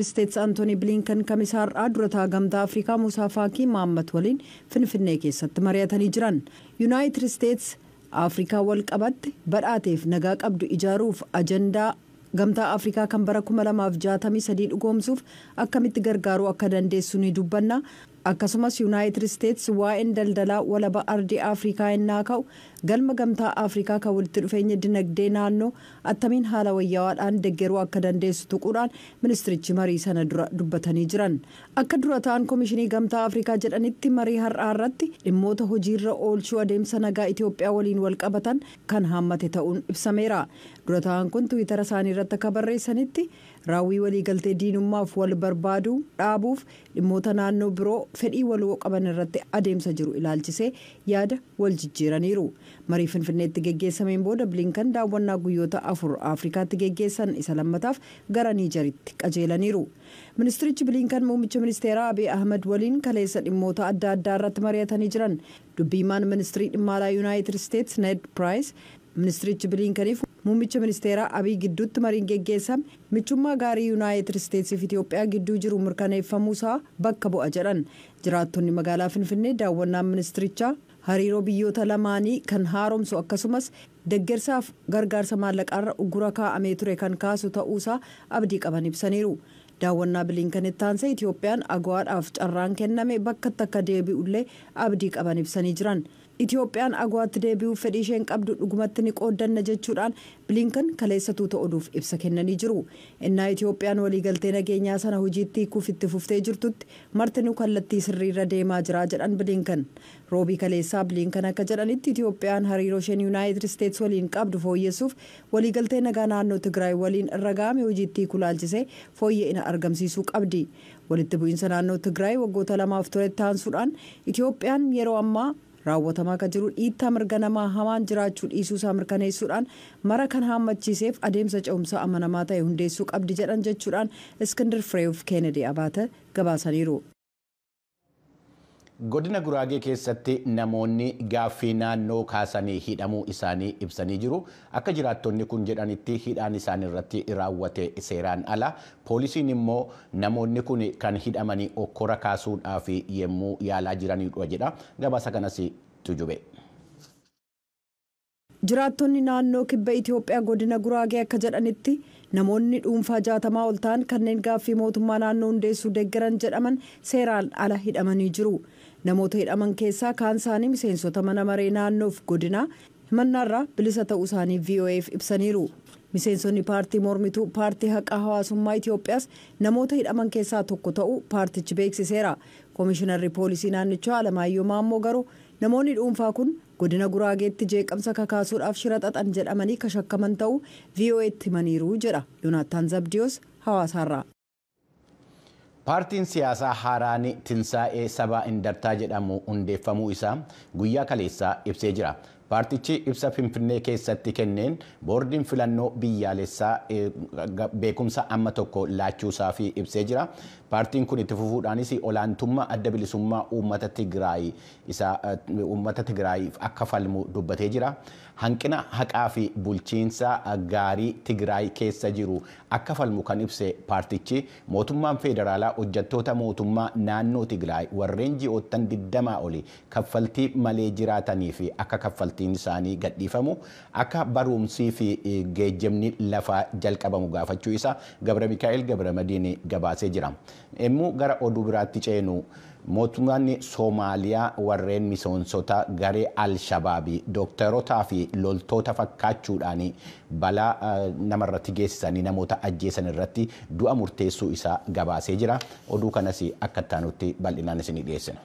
Isteetsi Antoonii Bilinkan Kamisaa har'aa durataa Gamtaa Afrikaa Musaa Faakii Mahammad waliin Finfinnee keessatti mari'atanii jiran. Yuunaayitid Isteetsi Afrikaa wal qabatte, badhaateef nagaa qabdu ijaaruuf ajandaa Gamtaa Afrikaa kan bara 2063 dhugoomsuuf akkamitti gargaaruu akka dandeessu ni dubbanna. Akkasumas Yuunaayitid Isteetsi waa'een daldalaa walaba ardii Afrikaa innaa ka'u, galma Gamtaa Afrikaa kan walitti dhufeenya dinagdee naannoo attamiin haala wayyaa'aadhaan deggeruu akka dandeessu tuquudhaan ministirichi marii sana dura dubbatanii jiran. Akka dura ta'an Koomishinii Gamtaa Afrikaa jedhanitti, marii har'aa irratti dhimmoota hojiirra oolchuu adeemsa nagaa Itoophiyaa waliin wal qabatan kan haammate ta'uun ibsameera. Dura ta'an kun Tiwiitara isaanii irratti akka barreessanitti, raawwii waliigaltee diinummaaf wal barbaaduu dhaabuuf dhimmoota naannoo biroo fedhii waloo qaban irratti adeemsa jiru ilaalchisee yaada wal jijjiiraniiru. Marii Finfinneetti geggeessameen booda Bilinkan daawwannaa guyyoota 4 Afrikaatti geggeessan isa lammataaf gara Niijeritti qajeelaniiru. Ministirichi Bilinkan muummicha ministeeraa Abiy Ahmed waliin kaleessa dhimmoota adda addaa irratti mari'atanii jiran. Dubbiimaan Ministirii Dhimma Alaa Yuunaayitid Isteetsi Ned Piraayis, ministirichi Biliinkaniif muummicha ministeeraa Abiy gidduutti mariin geggeessame michummaa gaarii Yuunaayitid Isteetsiif Itoophiyaa gidduu jiru mirkaneeffamuusaa bakka bu'a jedhan. Jiraattonni magaalaa Finfinnee daawwannaan ministirichaa hariiroo biyyoota lamaanii kan haaromsu, akkasumas deggersaaf gargaarsa maallaqaarra uggura kaa'amee ture kan kaasu ta'uusaa abdii qaban ibsaniiru. Daawwannaa Biliinkanitti aansee Itoophiyaan AGOAdhaaf carraan kenname bakkatti akka deebi'ullee abdii qaban ibsanii jiran. Itoophiyaan AGOAtti deebi'uuf fedhii isheen qabdu dhugumatti ni qooddanna jechuudhaan Bilinkan kaleessa tuuta oduuf ibsa kennanii jiru. Innaa Itoophiyaan waliigaltee nageenyaa sana hojiitti hiikuuf itti fuftee jirtutti martinuu kallattii sirriirra deemaa jira jedhan Bilinkan. Roobii kaleessaa Bilinkan akka jedhanitti, Itoophiyaan hariiroo isheen Yuunaayitid Isteets waliin qabdu fooyyessuuf waliigaltee nagaa naannoo Tigraay waliin irra ga'ame hojiitti hiikuu laalchisee fooyya'ina argamsiisuu qabdi. Walitti bu'iinsa naannoo Tigraay waggoota 2f turetti aansuudhaan Itoophiyaan yeroo ammaa raawwatamaa akka jiru dhiittaa mirga namaa hamaan jiraachuu dhiisuusaa mirkaneessuudhaan mara kan haammachiiseef adeemsa ce'umsaa amanamaa ta'e hundeessuu qabdi jedhan jechuudhaan Iskindir Fireef Keenedi Abaate gabaasaniiru. Godina Guraagee keessatti namoonni gaaffii naannoo kaasanii hidhamuu isaanii ibsanii jiru. Akka jiraattonni kun jedhanitti, hidhaan isaan irratti raawwate seeraan ala. Poolisiin immoo namoonni kun kan hidhamanii okkora kaasuudhaaf yemmuu yaalaa jiranidha jedha. Gabaasa kanas Tujube. Jiraattonni naannoo kibba Itoophiyaa godina Guraagee akka jedhanitti, namoonni dhuunfaa 60 ol ta'an kanneen gaaffii mootummaa naannoo hundeessuu deeggaran jedhaman seeraan ala hidhamanii jiru. Namoota hidhaman keessaa kaan isaanii miseensota mana maree naannoof godinaa himannaarraa bilisa ta'uu isaanii VOAf ibsaniiru. Miseensonni paartii mormituu Paartii Haqaa Hawaasummaa Itoophiyaas namoota hidhaman keessaa tokko ta'uu paartichi beeksiseera. Koomishinarri poolisii naannichaa Alamaayyoo Maammoo garuu namoonni dhuunfaa kun godina Guraageetti jeeqamsa kakaasuudhaaf shira xaxan jedhamanii ka shakkaman ta'uu VOAtti himaniiru jedha Yoonaattaan Zabdiyoos Hawaasaarraa. Paartiin siyaasaa haaraan Tinsaa'ee Sabaa Indartaa jedhamu hundeeffamuu isaa guyyaa kaleessaa ibsee jira. Paartichi ibsa Finfinnee keessatti kenneen boordiin filannoo biyyaalessaa beekumsa amma tokko laachuusaa fi ibsee jira. Paartiin kun itti fufuudhaanis olaantummaa Adda Bilisummaa Uummata Tigraay isa uummata Tigraayiif akka falmu dubbatee jira. Hanqina haqaa fi bulchiinsa gaarii Tigraay keessa jiru akka falmu kan ibse paartichi, mootummaan federaalaa hojjettoota mootummaa naannoo Tigraay warreen ji'oottan 20 oli kaffaltii malee jiraatanii fi akka kaffaltiin isaanii gadhiifamu, akka barumsii fi geejjibni lafaa jalqabamu gaafachuu isaa Gabra Mikaa'el Gabra Madiin gabaasee jira. Immoo gara oduu biraatti ceenu, mootummaan Soomaaliyaa warreen miseensota garee Alshabaabii dooktarotaa fi loltoota fakkaachuudhaan balaa namarratti geessisanii namoota ajjeesan irratti du'a murteessuu isaa gabaasee jira. Oduu kanas akka itti bal'inaan isinii dhiyeessina.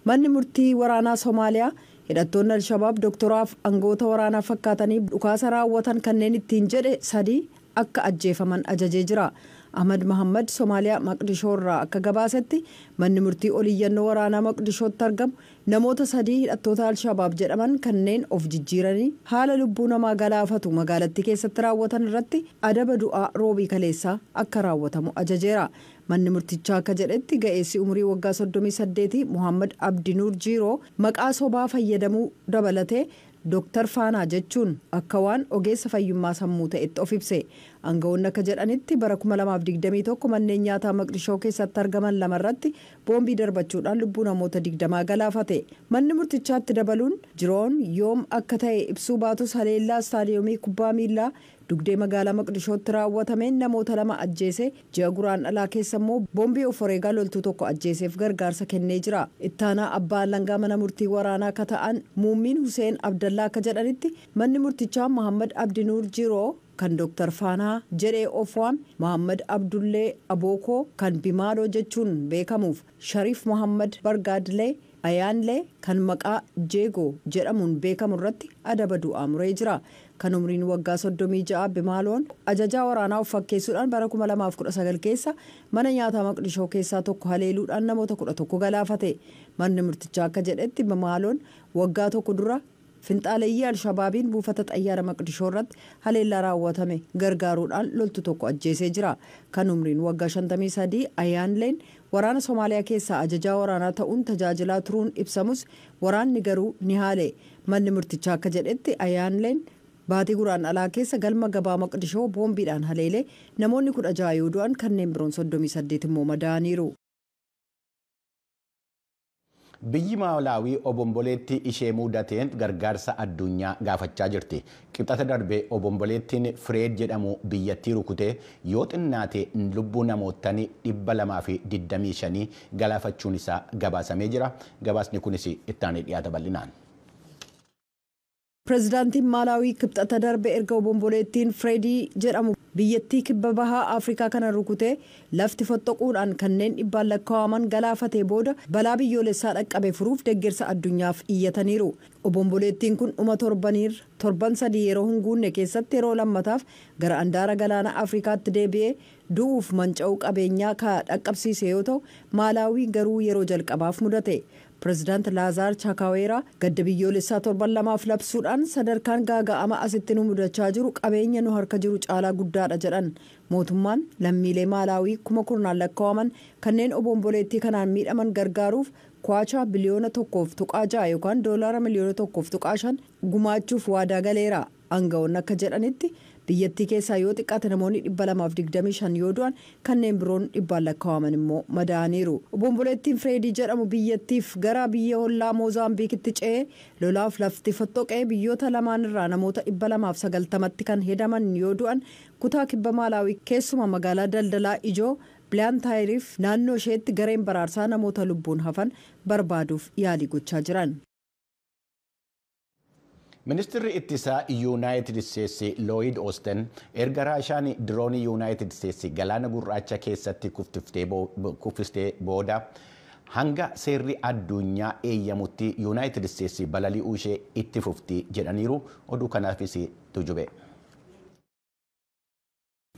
Manni murtii waraanaa Somaaliyaa hidhattoonni Alshabaab doktораaf angoota waraanaa fakkaatanii dhukaasa raawwatan kanneen ittiin jedhe sadii akka ajjeefaman ajajee jira. Ahmad Mahammad Somaaliyaa Maqdishoo irraa akka gabaasetti, manni murtii oliyyannoo waraanaa Maqdishootti argamu namoota sadii hidhattoota Alshabaab jedhaman kanneen of jijjiiranii haala lubbuu namaa galaafatu magaalattii keessatti raawwatan irratti adaba du'aa Roobii kaleessaa akka raawwatamu ajajeera. Manni murtichaa akka jedhetti, ga'eessi umurii waggaa 38 Muhammad Abdinuur Jiiroo maqaa sobaa fayyadamuu dabalatee Dooktar Faanaa jechuun akka waan ogeessa fayyummaa sammuu ta'etti of ibse. Aangawoonni akka jedhanitti bara 2021 manneen nyaataa Maqdishoo keessatti argaman lamarratti boombii darbachuudhaan lubbuu namoota 20 galaafate. Manni murtichaatti dabaluun Jiroon yoom akka ta'e ibsuu baatus haleellaa istaadiyoomii kubbaa miillaa dugdee magaalaa Maqdishootti raawwatameen namoota 2 ajjeese. Ji'a Guraandhalaa keessa immoo boombii of wareegaa loltuu tokko ajjeeseef gargaarsa kennee jira. Ittaanaa abbaa alangaa mana murtii waraanaa akka ta'an Muummiin Huseen Abdallaa akka jedhanitti manni murtichaa Mohammad Abdinuur Jiroo kan Dr. Faanaa jedhee of waame, Mohammad Abdullee Abookoo kan Bimaaloo jechuun beekamuuf Shariif Mohammad Bargaadlee Ayaanlee kan maqaa Jeegoo jedhamuun beekamu irratti adaba du'aa muree jira. Kan umriin waggaa 36 Bimaaloon ajajaa waraanaa of fakkeessuudhaan bara 2019 keessa mana nyaataa Maqdishoo keessaa tokko haleeluudhaan namoota 11 galaafate. Manni murtichaa akka jedhetti Bimaaloon waggaa tokko dura finxaaleeyyii Alshabaabiin buufata xayyaara Maqdishoo irratti haleellaa raawwatame gargaaruudhaan loltu tokko ajjeesee jira. Kan umriin waggaa 53 Ayaanleen waraana Somaaliyaa keessaa ajajaa waraanaa ta'uun tajaajilaa turuun ibsamus waraanni garuu ni haale. Manni murtichaa akka jedhetti Ayaanleen baatii Guraandhalaa keessa galma gabaa Maqdishoo boombiidhaan haleelee namoonni 16 yoo du'an kanneen biroon 38 immoo madaa'aniiru. Biyyi Maalaawii obomboleettii ishee mudateen gargaarsa addunyaa gaafachaa jirti. Qibxata darbee obomboleettiin Fireed jedhamu biyyattii rukutee yoo xinnaate lubbuu namoottan 225 galaafachuun isaa gabaasamee jira. Gabaasni kunis ittaanee dhiyaata bal'inaan. Pireezidaantiin Maalaawii kibxata darbe erga obomboleettiin Fireedii jedhamu biyyattii kibba bahaa Afrikaa kana rukutee lafti fottoquudhaan kanneen dhibbaan lakkaa'aman galaafatee booda balaa biyyoolessaa dhaqqabe furuuf deeggarsa addunyaaf iyyataniiru. Obomboleettiin kun dhuma torbaniirra torban 3 yeroo hin guunne keessatti yeroo lammataaf gara andaara galaana Afrikaatti deebi'ee du'uuf manca'uu qabeenyaa ka dhaqqabsiise yoo ta'u, Maalaawii garuu yeroo jalqabaaf mudate. Pireezidaant Laazaar Chaakaweeraa gadda biyyoolessaa torban 2 labsuudhaan sadarkaan gaaga'ama asitti nu mudachaa jiru qabeenya nu harka jiru caalaa guddaadha jedhan. Mootummaan lammiilee Maalaawii 10,000 lakkaa'aman kanneen obomboleettii kanaan miidhaman gargaaruuf kwaachaa biliyoona 1.6 yookaan doolaara miliyoona 1.5 gumaachuuf waadaa galeera. Aangawoonni akka jedhanitti biyyattii keessaa yoo xiqqaate namoonni 225 yoo du'an kanneen biroon dhibbaan lakkaa'aman immoo madaa'aniiru. Obomboleettiin Fireedii jedhamu biyyattiif gara biyya hollaa Moozaambiikitti ce'ee lolaaf lafti fottoqee biyyoota lamaan irraa namoota 290tti kan hedaman yoo du'an, kutaa kibba Maalaawii keessuma magaalaa daldalaa ijoo Bilaantaayiriif naannoo isheetti gareen baraarsaa namoota lubbuun hafan barbaaduuf yaalii gochaa jiran. Ministeerri ittisaa Yuunaayitid Isteetsi Looyid Oosten erga Raashaan diroonii Yuunaayitid Isteetsi galaana gurraacha keessatti kuffistee booda hanga seerri addunyaa eeyyamutti Yuunaayitid Isteetsi balali'uu ishee itti fufti jedhaniiru. Oduu kanaafis tujube.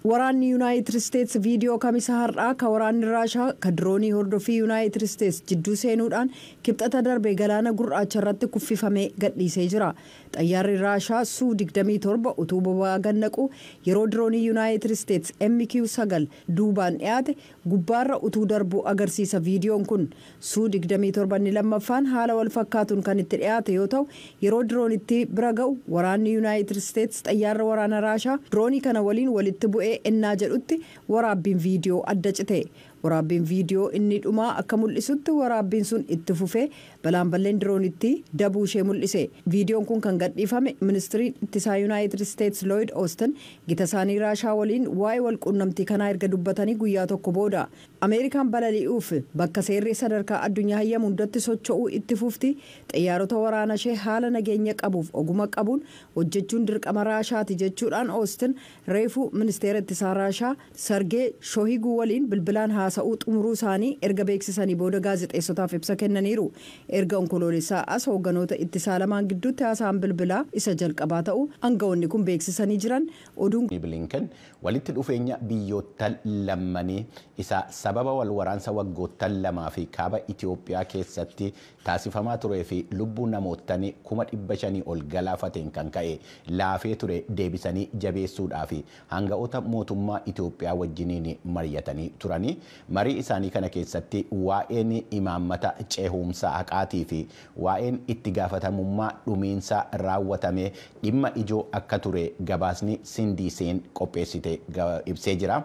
Waraanni Yuunaayitid Isteetsi viidiyoo kamisa har'aa ka waraanni Raashaa ka diroonii hordofii Yuunaayitid Isteetsi jidduu seenuudhaan kibxata darbe galaana gurraacha irratti kuffifamee gadhiisee jira. Xayyaarri Raashaa Suu 27 utuu boba'aa gannaqu yeroo diroonii Yuunaayitid Isteetsi MQ-9 duubaan dhiyaate gubbaarra utuu darbu agarsiisa viidiyoon kun. Suu 27 inni lammaffaan haala wal fakkaatuun kan itti dhiyaate yoo ta'u, yeroo diroonitti bira ga'u waraanni Yuunaayitid Isteetsi xayyaarra waraana Raashaa diroonii kana waliin walitti bu'ee ennaa jedhutti waraabbiin viidiyoo adda cite. Waraabbiin viidiyoo inni dhumaa akka mul'isutti waraabbiin sun itti fufee balaan balleen diroonitti dabuu ishee mul'ise. Viidiyoon kun kan gadhiifame ministiriin ittisaa Yuunaayitid Isteetsi Looyid Oosten gita isaanii Raashaa waliin waa'ee walquunnamtii kanaa erga dubbatanii guyyaa tokko booda. Ameerikaan balali'uuf bakka seerri sadarkaa addunyaa hayyamu hundatti socho'uu itti fufti. Xiyyaarota waraana ishee haala nageenya qabuuf oguma qabuun hojjechuun dirqama Raashaati jechuudhaan Oosten reefuu ministeera ittisaa Raashaa Sargee Shohiguu waliin bilbilaan haasa'uu xumuruu isaanii erga beeksisanii booda gaazexeessotaaf ibsa kennaniiru. Erga onkoloolessaa as hoogganoota ittisaa lamaan gidduutti haasa'an bilbilaa isa jalqabaa ta'u aangawoonni kun beeksisanii jiran. Oduun Bilinken walitti dhufeenya biyyoottan lammanii isa sababa wal waraansa waggoottan 2 fi kaaba Itoophiyaa keessatti taasifamaa turee fi lubbuu namoottan 500,000 ol galaafateen kan ka'e laafee ture deebisanii jabeessuudhaa fi hanga'oota mootummaa Itoophiyaa wajjiniin mari'atanii turanii. Marii isaanii kana keessatti waa'een imaammata ceehumsa haqaatii fi waa'een itti gaafatamummaa dhumiinsa raawwatame dhimma ijoo akka ture gabaasni Sindiiseen qopheessite ibsee jira.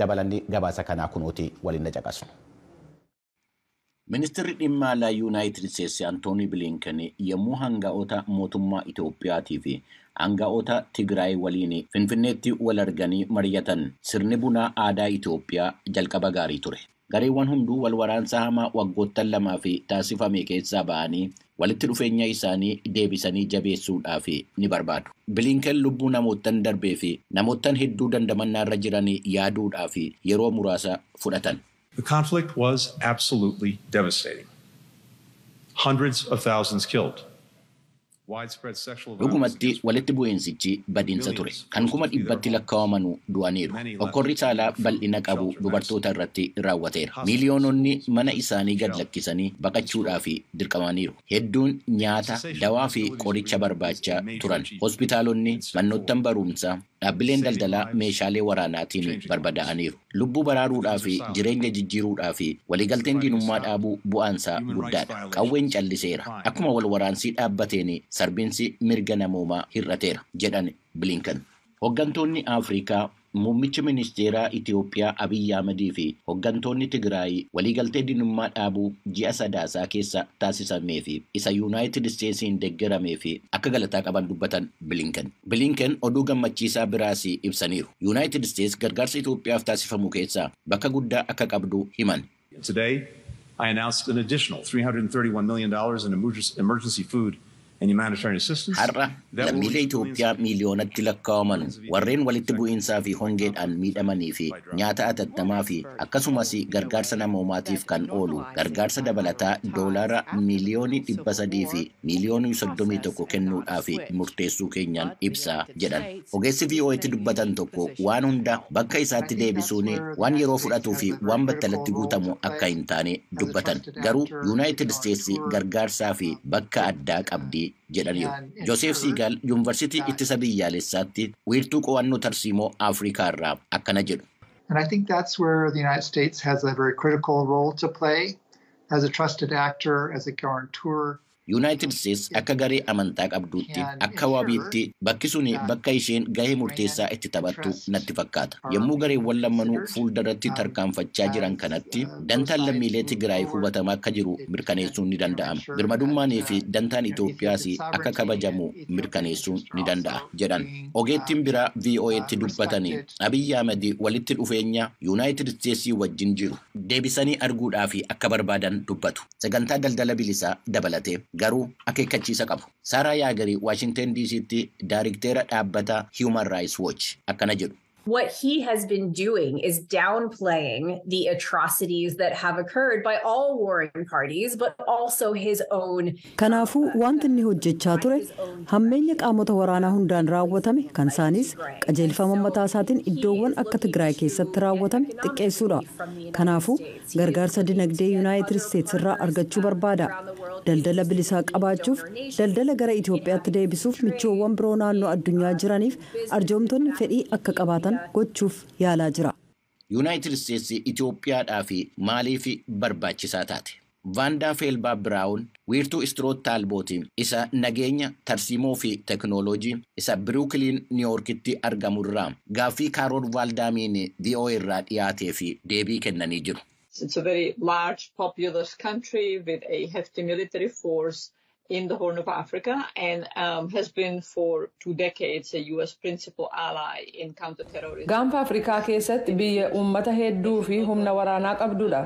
Dabalanni gabaasa kanaa kunuuti waliin na caqasnu. Ministeerri dhimma alaa Yuunaayitid Isteetsi Antoonii Bilinken yommuu hanga'oota mootummaa Itoophiyaatii fi hanga'oota Tigraay waliin Finfinneetti wal arganii mari'atan sirni bunaa aadaa Itoophiyaa jalqaba gaarii ture. Gareewwan hunduu wal waraansa hamaa waggoottan lamaa fi taasifame keessaa ba'anii walitti dhufeenya isaanii deebisanii jabeessuudhaaf ni barbaadu. Bilinken lubbuu namoottan darbee fi namoottan hedduu dandamannaa irra jiran yaaduudhaaf yeroo muraasa fudhatan. The conflict was absolutely devastating. Hundreds of thousands killed. Dhugumatti walitti bu'iinsichi badiinsa ture. Kan 100,000tti lakkaa'amanuu du'aniiru. Okkorri saalaa bal'ina qabu dubartoota irratti raawwateera. Miiliyoononni mana isaanii gad lakkisanii baqachuudhaaf dirqamaniiru. Hedduun nyaata, dawaa fi qoricha barbaachaa turan. Hospitaalonni, manoottan barumsaa, dhaabbileen daldalaa meeshaalee waraanaatiin barbadaa'aniiru. Lubbuu baraaruudhaa fi jireenya jijjiiruudhaa fi waliigalteen diinummaa dhaabuu bu'aansaa guddaadha. Qawween calliseera. Akkuma wal waraansii dhaabbateen sarbiinsi mirga namoomaa hir'ateera jedhan Bilinken. Hooggantoonni Afrikaa, muummichi ministeeraa Itoophiyaa Abiyyi Ahmedii fi hooggantoonni Tigraay waliigaltee diinummaa dhaabuu ji'a sadaasaa keessa taasisamee fi isa Yuunaayitid Isteetsiin deeggaramee fi akka galataa qaban dubbatan Bilinken. Bilinken oduu gammachiisaa biraas ibsaniiru. Yuunaayitid Isteets gargaarsa Itoophiyaaf taasifamu keessaa bakka guddaa akka qabdu himan. Today, I announced an additional $331 million in emergency food. Har'a lammiilee Itoophiyaa miiliyoonatti lakkaa'aman warreen walitti bu'iinsaa fi hongeedhaan miidhamanii fi nyaata atattamaa fi akkasumas gargaarsa namoomaatiif kan oolu gargaarsa dabalataa doolaara miiliyoonii 300 fi miiliyoonii 31 kennuudhaaf murteessuu keenyaan ibsaa jedhan. Ogeessi VOA'tti dubbatan tokko waan hunda bakka isaatti deebisuun waan yeroo fudhatuu fi waan battalatti guutamu akka hin taane dubbatan. Garuu Yuunaayitid Isteetsi gargaarsaa fi bakka addaa qabdi jedhaniiru. Joosef Siigaal Yuunivarsiitii Ittisa Biyyaalessaatti wiirtuu qo'annoo tarsiimoo Afrikaa irraa akkana jedhu. And I think that's where the United States has a very critical role to play as a trusted actor, as a guarantor. Yuunaayitid Isteets akka garee amantaa qabduutti akka wabiitti bakki sun bakka isheen gahee murteessaa itti taphattu natti fakkaata. Yommuu gareewwan lammanuu fuulduratti tarkaanfachaa jiran kanatti dantaan lammiilee Tigraay hubatamaa akka jiru mirkaneessuun ni danda'ama. Birmadummaanii fi dantaan Itoophiyaas akka kabajamu mirkaneessuun ni danda'a jedhan. Ogeettiin biraa VOA'tti dubbatanii Abiyyi Ahmed walitti dhufeenya Yuunaayitid Isteetsii wajjin jiru deebisanii arguudhaaf akka barbaadan dubbatu. Sagantaa daldala bilisaa dabalatee garuu akeekkachiisa qabu. Saaraa Yaagarii Waashingtan DC'tti daarikteera dhaabbata Human Rights Watch akkana jedhu. What he has been doing is downplaying the atrocities that have occurred by all warring parties, but also his own. Kanaafuu wanti inni hojjechaa ture hammeenya qaamota waraanaa hundaan raawwatame kan isaanis qajeelfama mataa isaatiin iddoowwan akka Tigraay keessatti raawwatame xiqqeessuudha. Kanaafuu gargaarsa dinagdee Yuunaayitid Isteets irraa argachuu barbaada. Daldala bilisaa qabaachuuf, daldala gara Itoophiyaatti deebisuuf michoowwan biroo naannoo addunyaa jiraniif arjoomtonni fedhii akka qabaatan gochuuf yaalaa jira. Yuunaayitid Isteetsi Itoophiyaadhaaf maaliif barbaachisaa taate? Vaandaa Feelbaa Biraawun wiirtuu Istiroot Taalbootiin isa nageenya tarsiimoo fi teknooloojii isa Biruukiliin Niiwoorkitti argamu irraa gaaffii Kaarool Vaaldaamiin VOA irraa dhiyaatee fi deebii kennanii jiru. It's a very large populous country with a hefty military force in the Horn of Africa and has been for 2 decades a US principal ally in counterterrorism. Gaanfa Afrikaa keessatti biyya uummata hedduu fi humna waraanaa qabdudha.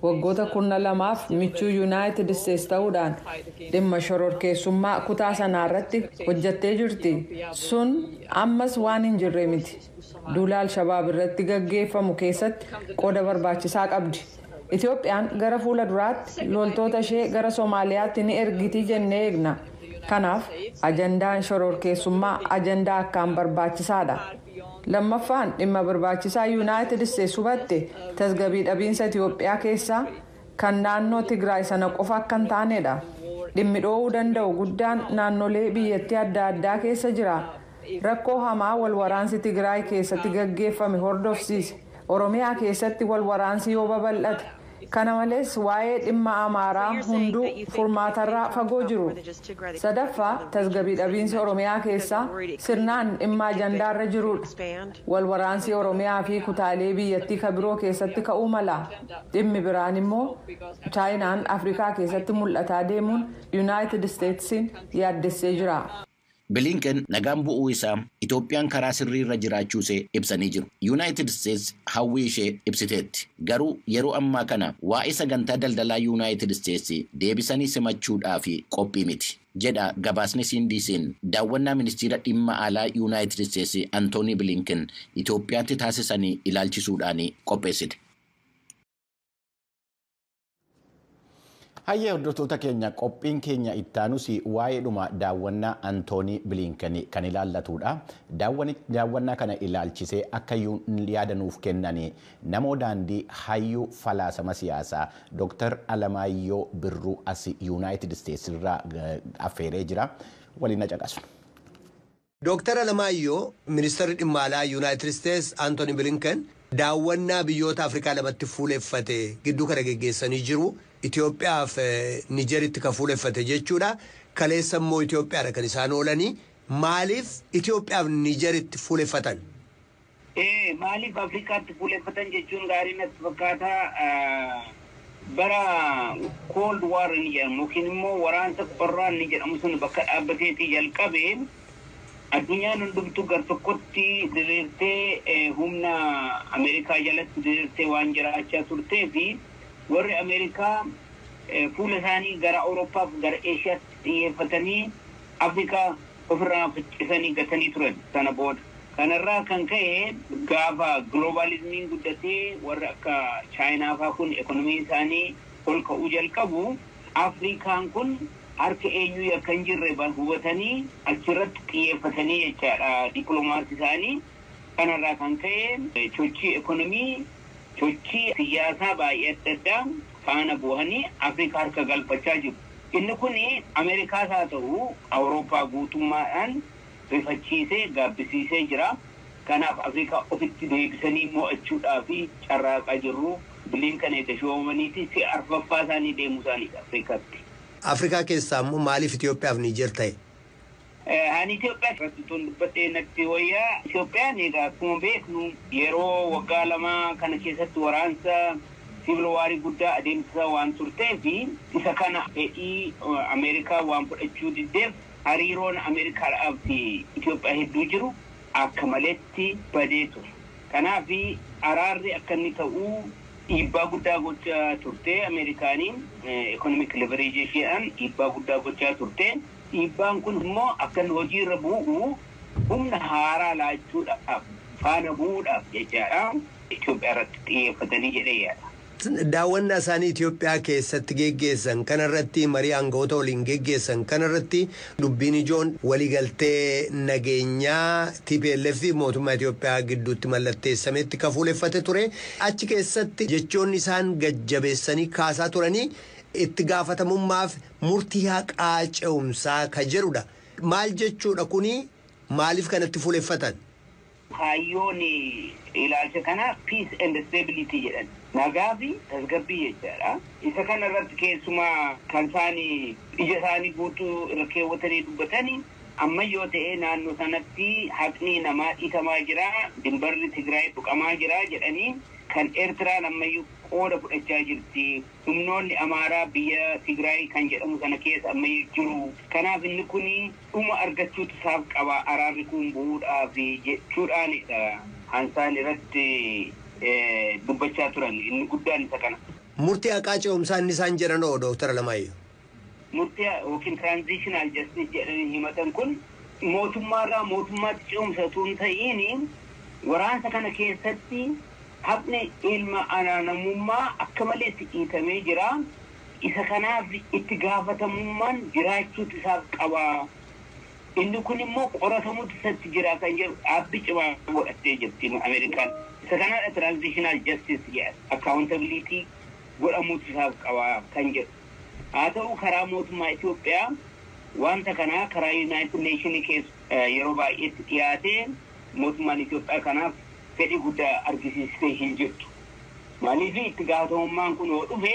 Waggoota 12 michuu Yuunaayitid Isteets ta'uudhaan dhimma shororkeessummaa kutaa sanaa irratti hojjattee jirti. Sun ammas waan hin jirre miti. Duula Alshabaab irratti gaggeeffamu keessatti qooda barbaachisaa qabdi. Itoophiyaan gara fuula duraatti loltoota ishee gara Soomaaliyaatti ni ergiti jennee eegna. Kanaaf ajandaan shororkeessummaa ajandaa akkaan barbaachisaadha. Lammaffaan dhimma barbaachisaa Yuunaayitid Isteets hubatte tasgabbii dhabiinsa Itoophiyaa keessaa kan naannoo Tigraay sana qofa akka hin taanedha. Dhimmi dhoowuu danda'u guddaan naannolee biyyattii adda addaa keessa jira. Rakkoo hamaa wal waraansi Tigraay keessatti gaggeeffame hordofsiise. Oromiyaa keessatti wal waraansi yoo babal'ate. Kana malees waa'ee dhimma Amaaraa hunduu furmaatarraa fagoo jiru. Sadaffaa, tasgabbii dhabiinsi Oromiyaa keessaa sirnaan dhimma ajandaarra jirudha. Wal waraansi Oromiyaa fi kutaalee biyyattii kan biroo keessatti ka'uu mala. Dhimmi biraan immoo Chaayinaan Afrikaa keessatti mul'ataa deemuun Yuunaayitid Isteetsiin yaaddessee jira. Bilinken nagaan bu'uu isaa Itoophiyaan karaa sirrii irra jiraachuu ishee ibsanii jiru. Yuunaayitid Isteets hawwii ishee ibsiteetti. Garuu yeroo ammaa kana waa'ee sagantaa daldalaa Yuunaayitid Isteets deebisanii simachuudhaaf qophii miti, jedha gabaasni CNBC'n daawwannaa ministeera dhimma alaa Yuunaayitid Isteets Antoonii Bilinken Itoophiyaatti taasisanii ilaalchisuudhaan qopheessite. Hayyee, hordoftoota keenya, qophiin keenya ittaanus waa'eedhuma daawwannaa Antoonii Bilinken kan ilaallatudha. Daawwannaa kana ilaalchisee akka yaadanuuf kennanii namoo daandii hayyuu falaasama siyaasaa Dr. Alamaayyoo Birruu as Yuunaayitid Isteets irraa affeeree jira. Waliin na caqasu. Dooktar Alamaayyoo, ministeerri dhimma alaa Yuunaayitid Isteets Antooni Bilinken daawwannaa biyyoota Afrikaa lamatti fuuleffate gidduu kana geggeessanii jiru. Itoophiyaaf Nijeritti kan fuuleffate jechuudha. Kaleessa immoo Itoophiyaadha kan isaan oolanii. Maaliif Itoophiyaaf Nijeritti fuuleffatan? Maaliif Afrikaatti fuuleffatan jechuun gaarii natti fakkaata. Bara Cold War ni jedhamu yookiin immoo waraansa qorraa ni jedhamu sun bakka dhaabbateetii jalqabe, addunyaan hundumtuu gar tokkotti diriirtee, humna Ameerikaa jalatti diriirtee waan jiraachaa turtee fi warri Ameerikaa fuula isaanii gara Awurooppaaf gara Eeshiyaatti xiyyeeffatanii Afrikaa ofirraa faccisanii gatanii turan sana booda. Kanarraa kan ka'e, gaafa giloobalizimiin guddatee warri akka Chaayinaa fa'aa kun ekonomiin isaanii ol ka'uu jalqabu, Afrikaan kun harka eenyuu akka hin jirre hubatanii achirratti xiyyeeffatanii jechaadha dippiloomaasii isaanii. Kanarraa kan ka'e sochii ekonomii, sochii siyaasaa baay'ee adda addaa faana bu'anii Afrikaa harka galfachaa jiru. Inni kun Ameerikaas haa ta'u Awurooppaa guutummaadhaan rifachiisee gaabbisiisee jira. Kanaaf Afrikaa ofitti deebisanii mo'achuudhaaf carraaqaa jirru. Bilinkan eega shoomaniiti si'a arfaffaa isaanii deemuu isaaniidha Afrikaatti. Afrikaa keessaa immoo maaliif Itoophiyaaf Niijer ta'e? Ani Itoophiyaa irratti tun dubbadhee natti wayyaa. Itoophiyaan egaa akkuma beeknu yeroo waggaa 2 kana keessatti waraansa civil warii guddaa adeemsisaa waan turtee fi isa kana fedhii Ameerikaa waan fudhachuu diddeef, hariiroon Ameerikaadhaaf fi Itoophiyaa hedduu jiru akka maletti badee ture. Kanaaf araarri akka inni ta'uu dhiibbaa guddaa gochaa turte. Ameerikaaniin economic leverage isheedhaan dhiibbaa guddaa gochaa turte. Dhiibbaan kun immoo akka inni hojiirra bu'u humna haaraa laachuudhaaf, faana bu'uudhaaf jechaadha, Itoophiyaa irratti xiyyeeffatanii jedhee yaada. Daawwannaa isaanii Itoophiyaa keessatti geggeessan kanarratti, marii aangawoota waliin geggeessan kanarratti, dubbiin ijoon waliigaltee nageenyaa TPLF fi mootummaa Itoophiyaa gidduutti mallatteessametti kan fuuleffate ture. Achi keessatti jechoonni isaan gajjabeessanii kaasaa turanii itti gaafatamummaaf murtii haqaa ce'umsaa ka jedhudha. Maal jechuudha kuni? Maaliif kanatti fuuleffatan? Kaayyoon ilaalcha kanaa peace and stability jedhan. Nagaa fi tasgabbii jechaadha. Isa kana irratti keessumaa kan isaan ija isaanii guutuu irra keewwatanii dubbatanii, amma yoo ta'e naannoo sanatti haqni namaa dhiitamaa jira, dimbarri Tigraay tuqamaa jira jedhanii, kan Eertiraan ammayyuu qooda fudhachaa jirti. Humnoonni Amaaraa biyya Tigraay kan jedhamu sana keessa ammayyuu jiru. Kanaaf inni kun dhuma argachuutu isaaf qaba araarri kun bu'uudhaaf jechuudhaanidha. Hansaan irratti dubbachaa turan inni guddaan isa kana. Murtii haqaa ce'umsaa inni isaan jedhan hoo, Dooktara Alamaayyoo? Murtii yookiin transitional justice jedhanii himatan kun mootummaarraa mootummaatti ce'umsa osoo hin ta'iin, waraansa kana keessatti haqni ilma namummaa akka maleetti dhiitamee jira. Isa kanaaf itti gaafatamummaan jiraachuutu isaaf qaba. Inni kun immoo qoratamuutu isatti jira kan jedhu dhaabbii cimaa godhattee jirti Ameerikaan. Isa kanaadha transitional justice jedha. Accountability godhamuutu isaaf qaba kan jedhu. Haa ta'u, karaa mootummaa Itoophiyaa wanta kanaa karaa United Nation keessa yeroo baay'eetti dhiyaatee mootummaan Itoophiyaa kanaaf Fedhii guddaa argisiistee hin jirtu. Maaliif itti gaafatamummaan kun yoo dhufe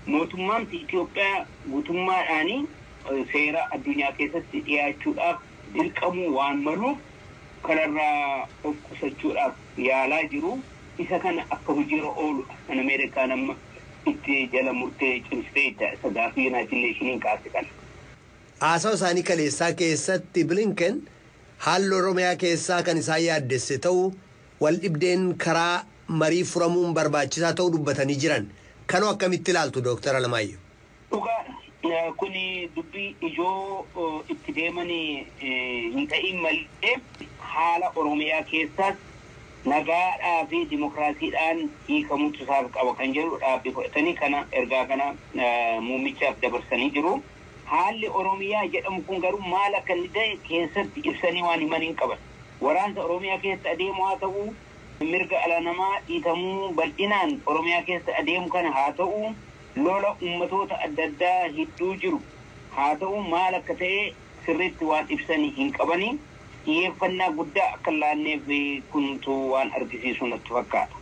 mootummaan Itoophiyaa guutummaadhaanii seera addunyaa keessatti dhiyaachuudhaaf dirqamuu waan maluuf kanarraa of qusachuudhaaf yaalaa jiru. Isa kana akka hojiirra oolu kan Ameerikaan amma itti jala murtee cimsitee isa gaaffii United Nationiin kaase kana. Haasawa isaanii kaleessaa keessatti Blinken haalli Oromiyaa keessaa kan isaan yaaddesse ta'uu, wal dhibdeen karaa marii furamuun barbaachisaa ta'uu dubbatanii jiran. Kanoo akkamitti ilaaltu, Dooktar Alamaayyoo? Dhugaadha. Kuni dubbii ijoo itti deeman hin ta'in malee haala Oromiyaa keessaas nagaadhaa fi dimokiraasiidhaan hiikamuutu isaaf qaba kan jedhu dhaabbii fudhatanii kana ergaa kana muummichaaf dabarsanii jiru. Haalli Oromiyaa jedhamu kun garuu maal akka inni ta'e keessatti ibsanii waan himan hin qaban. Waraansa Oromiyaa keessatti adeemu haa ta'u, mirga dhala namaa dhiitamuu bal'inaan Oromiyaa keessa adeemu kana haa ta'u, lola ummatoota adda addaa hedduu jiru haa ta'u, maal akka ta'e sirriitti waan ibsanii hin qabanii. Xiyyeeffannaa guddaa akka laanneef kuntu waan argisiisu natti fakkaata.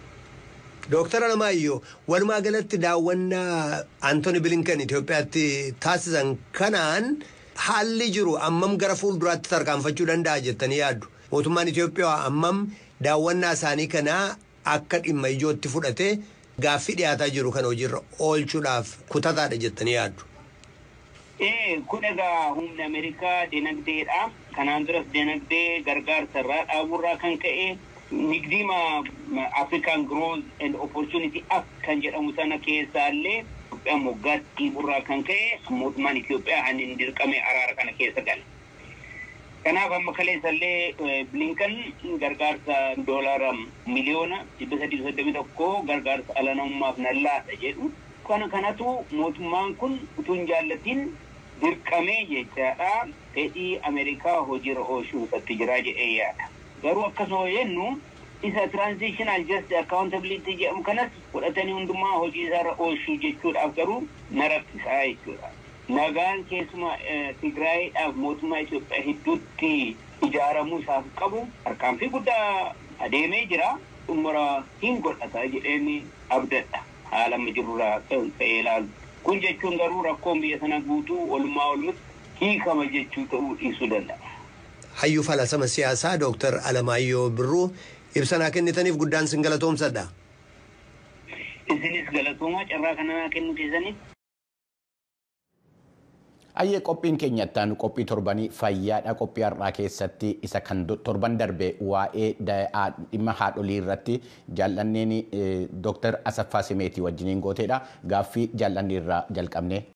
Dooktar Alamaayyoo, walumaa galatti daawwannaa Antooni Bilinkan Itoophiyaatti taasisan kanaan haalli jiru ammam gara fuulduraatti tarkaanfachuu danda'a jettanii yaaddu? Mootummaan Itoophiyaa ammam daawwannaa isaanii kanaa akka dhimma ijootti fudhatee gaaffii dhiyaataa jiru kana hojiirra oolchuudhaaf kutataadha jettanii yaaddu? Kun egaa humni Ameerikaa dinagdeedha. Kanaan duras dinagdee gargaarsa irraa dhaaburraa kan ka'e nigdiima African Growth and Opportunity Act kan jedhamu sana keessaallee Itoophiyaan moggaatti dhiiburraa kan ka'e mootummaan Itoophiyaa hani hin dirqame araara kana keessa gale. Kanaaf amma kaleessallee Blinken gargaarsa $331 miliyoona gargaarsa ala namummaaf nan laata jedhu. Kana kanatu mootummaan kun utuu hin jaallatin dirqamee jechaadha fedhii Ameerikaa hojiirra oolchuu isatti jira jedhee yaada. Garuu akkasuma jennu isa transitional justice accountability jedhamu kanas fudhatanii hundumaa hojii isaarra oolchuu jechuudhaaf garuu na rakkisaa jechuudha. Nagaan keessumaa Tigraayiidhaaf mootummaa Itoophiyaa hedduutti ijaaramuu isaaf qabu tarkaanfii guddaa adeemee jira. Xumura hin godhata jedheen abdadha. Haala amma jirurraa ta'ee ilaalu. Kun jechuun garuu rakkoon biyya sana guutuu walumaa walumatti hiikama jechuu ta'uu dhiisuu danda'a. Hayyuu falasama siyaasaa Dooktar Alamaayyoo Birruu, ibsanaa kennitaniif guddaan sin galatoomsadha. Isinis galatoomaa carraa kana kennuu keessaniif. Ayyee, qophiin keenya ittaanu qophii torbanii fayyaadha. Qophii har'aa keessatti isa kan torban darbe waa'ee dhimma haadholii irratti jaallanneen Dooktar Asaffaa Simeetii wajjiniin gooteedha. Gaaffii jaallannee irraa jalqabne.